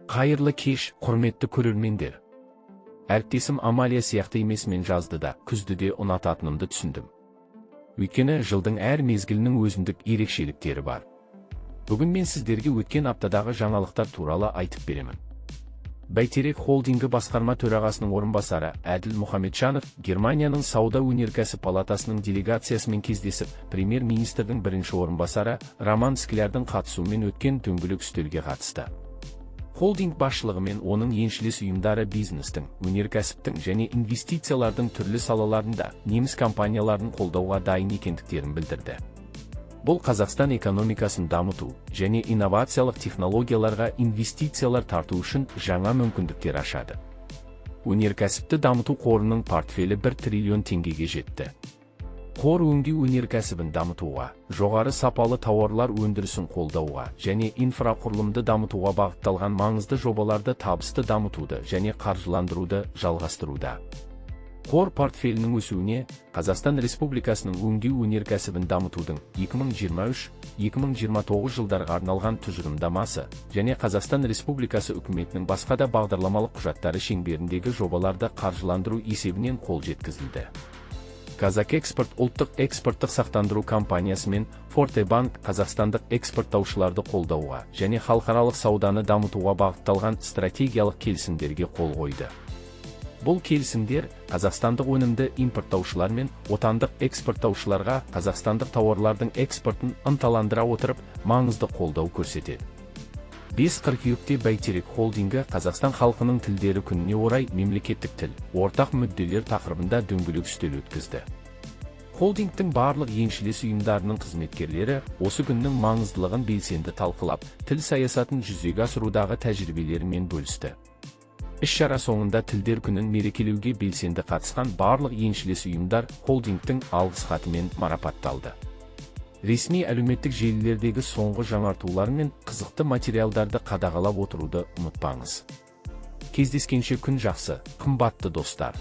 Қайырлы кеш, құрметті көрермендер! Әріптесім Амалия сияқты емес, мен жазды да, күзді де ұнататынымды түсіндім. Өйткені жылдың әр мезгілінің өзіндік ерекшеліктері бар. Бүгін мен сіздерге өткен аптадағы жаңалықтар туралы айтып беремін. Бәйтерек холдингі басқарма төрағасының орынбасары Әділ Мұхамеджанов Германияның сауда өнеркәсіп палатасының делегациясымен кездесіп, премьер-министрдің бірінші орынбасары Роман Склярдың қатысуымен өткен дөңгелек үстелге қатысты. Холдинг басшылығы мен оның еншілес ұйымдары бизнестің, өнеркәсіптің және инвестициялардың түрлі салаларында неміс компанияларын қолдауға дайын екендіктерін білдірді. Бұл Қазақстан экономикасын дамыту және инновациялық технологияларға инвестициялар тарту үшін жаңа мүмкіндіктер ашады. Өнеркәсіпті дамыту қорының портфелі 1 триллион теңгеге жетті. Қор өңдеу өнеркәсібін дамытуға, жоғары сапалы тауарлар өндірісін қолдауға және инфрақұрылымды дамытуға бағытталған маңызды жобаларды табысты дамытуды және қаржыландыруды жалғастыруда. Қор портфелінің өсуіне Қазақстан Республикасының өңдеу өнеркәсібін дамытудың 2023-2029 жылдарға арналған тұжырымдамасы және Қазақстан Республикасы үкіметінің басқа да бағдарламалық құжаттары шеңберіндегі жобаларды қаржыландыру есебінен қол жеткізілді. Казакэкспорт ұлттық экспорттық сақтандыру компаниясы мен Форте Банк қазақстандық экспорттаушыларды қолдауға және халықаралық сауданы дамытуға бағытталған стратегиялық келісімдерге қол қойды. Бұл келісімдер қазақстандық өнімді импорттаушылар мен отандық экспорттаушыларға қазақстандық тауарлардың экспортын ынталандыра отырып, маңызды қолдау көрсетеді. 5 қыркүйекте Бәйтерек холдингі Қазақстан халқының тілдері күніне орай «Мемлекеттік тіл: ортақ мүдделер» тақырыбында дөңгелек үстел өткізді. Холдингтің барлық еншілес ұйымдарының қызметкерлері осы күннің маңыздылығын белсенді талқылап, тіл саясатын жүзеге асырудағы тәжірибелерімен бөлісті. Іс-шара соңында тілдер күнін мерекелеуге белсенді қатысқан барлық еншілес ұйымдар холдингтің алғыс хатымен марапатталды. Ресми әлеуметтік желілердегі соңғы жаңартулар мен қызықты материалдарды қадағалап отыруды ұмытпаңыз. Кездескенше күн жақсы, қымбатты достар!